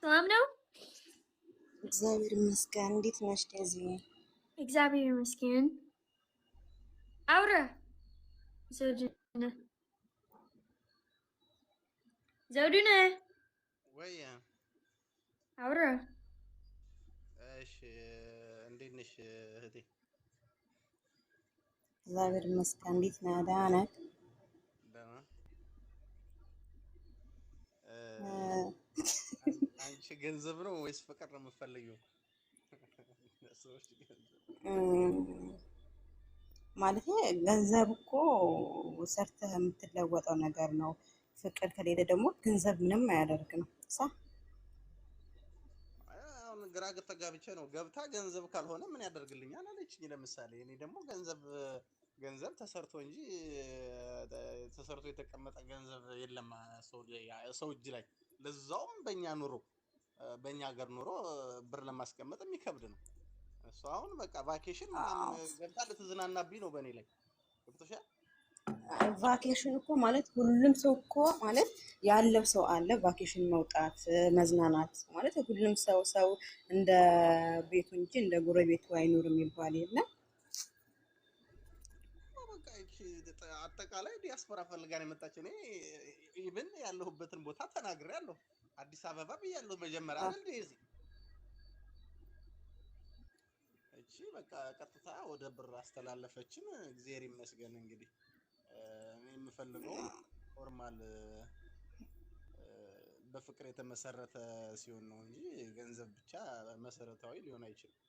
ሰላም ነው? እግዚአብሔር ይመስገን። እንዴት ነሽ ዴዚ? እግዚአብሔር ይመስገን። አውራ ዘውድነህ፣ ዘውድነህ። ወይ። አውራ። እሺ፣ እንዴት ነሽ እህቴ? እግዚአብሔር ይመስገን። እንዴት ነህ? ደህና ነህ? ደህና። እ፣ አንቺ ገንዘብ ነው ወይስ ፍቅር ነው የምትፈልጊው? ሰዎች ገንዘብ እም፣ ማለት ገንዘብ እኮ ሰርተህ የምትለወጠው ነገር ነው። ፍቅር ከሌለ ደግሞ ገንዘብ ምንም አያደርግም። ሳ አይ፣ አሁን ግራ ተጋብቼ ነው። ገብታ ገንዘብ ካልሆነ ምን ያደርግልኛል አለችኝ። ለምሳሌ እኔ ደግሞ ገንዘብ ገንዘብ ተሰርቶ እንጂ ተሰርቶ የተቀመጠ ገንዘብ የለም ሰው እጅ ላይ፣ ለዛውም በእኛ ኑሮ፣ በእኛ ሀገር ኑሮ ብር ለማስቀመጥ የሚከብድ ነው። እሱ አሁን በቃ vacation ምናምን ገብታ ልትዝናናብኝ ነው በእኔ ላይ፣ ገብቶሻል? Vacation እኮ ማለት ሁሉም ሰው እኮ ማለት ያለው ሰው አለ። Vacation መውጣት መዝናናት ማለት ሁሉም ሰው እንደ ቤቱ እንጂ እንደ ጎረቤቱ አይኖርም የሚባል የለም። በቃ ይቺ አጠቃላይ ዲያስፖራ ፈልጋ ነው የመጣች። እኔ even ያለሁበትን ቦታ ተናግሬያለሁ። አዲስ አበባ ብያለሁ መጀመሪያ አይደል? እዚህ እቺ በቃ ቀጥታ ወደ ብር አስተላለፈችን። እግዚአብሔር ይመስገን። እንግዲህ እኔ የምፈልገው normal በፍቅር የተመሰረተ ሲሆን ነው እንጂ ገንዘብ ብቻ መሰረታዊ ሊሆን አይችልም።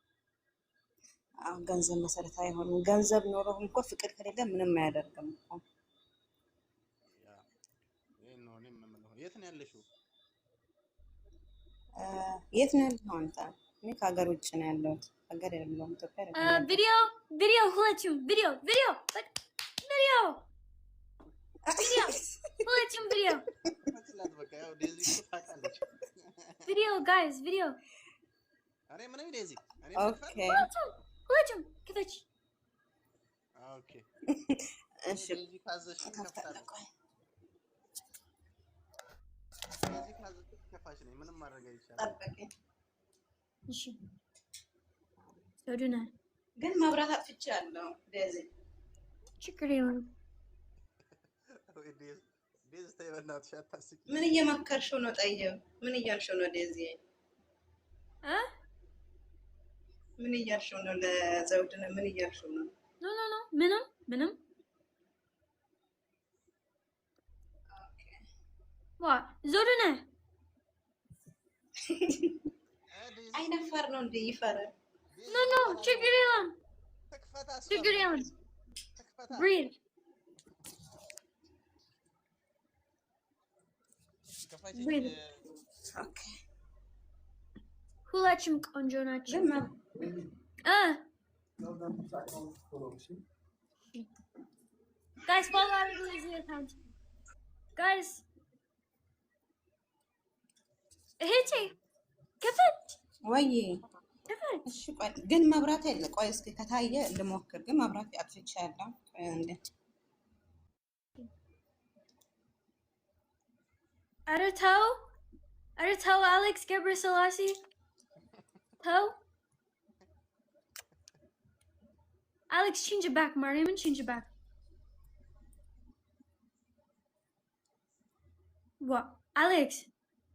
አሁን ገንዘብ መሰረታዊ አይሆንም። ገንዘብ ኖሮህ እንኳ ፍቅር ከሌለ ምንም አያደርግም እኮ። Yeah፣ ይሄን ነው እኔ የምለው። የት ነው ያለሽው? የት ነው ያለኸው አንተ? እኔ ከሀገር ውጭ ነው ያለሁት። ሀገር የለውም፣ ኢትዮጵያ አይደለም ያለሁት። ቪዲዮ፣ ቪዲዮ፣ ሁለቱም ቪዲዮ፣ ቪዲዮ፣ በቃ ቪዲዮ፣ ቪዲዮ፣ ሁለቱም ቪዲዮ። ክፈችላት በቃ። ያው ዴዚ እኮ ታውቃለች። ቪዲዮ guys፣ ቪዲዮ። እኔ ምንም ዴዚ እኔ ልክፈት። Okay። ሁለቱም፣ ሁለቱም ክፈች። Okay፣ እኔ እሺ። ዴዚ ካዘዝሽኝ እከፍታለሁ። ከፍታለሁ። ቆይ። ዴዚ ካዘዝሽኝ ከፋች ነኝ። ምንም ማድረግ አይቻልም። ጠብቀኝ። እሺ ዘውድነህ። ግን መብራት አጥፍቻለሁ ዴዚ። ችግር የለም። ወይ ዴዚ፣ ዴዚ ተይ በእናትሽ አታስቂኝ። ምን እየመከርሽው ነው? ጠየው ምን እያልሽው ነው ዴዚ? እ? ምን እያልሽው ነው? ለዘውድነህ ምን እያልሽው ነው? No, no, no፣ ምንም ምንም። Okay። ዋ ዘውድነህ። ዴዚ። አይናፋር ነው እንዴ? ይፈራል። ዴዚ። No, no፣ ችግር የለም። ትክፈታ እሷ። ችግር የለም። ትክፈታ። Breathe. ክፈች። Breathe. Okay። ሁላችሁም ቆንጆ ናቸው። ግን እ guys, follow አድርጉ እዚህ account guys። እህቴ ክፈት። ወይ። ክፈት። እሺ ቆይ፣ ግን መብራት የለ። ቆይ እስኪ ከታየ ልሞክር። ግን መብራት አጥፍቻለሁ። ቆይ አንዴ። ኧረ ተው፣ ኧረ ተው አሌክስ ገብረስላሴ፣ ተው አሌክስ፣ change back፣ ማርያምን change back። ዋ አሌክስ።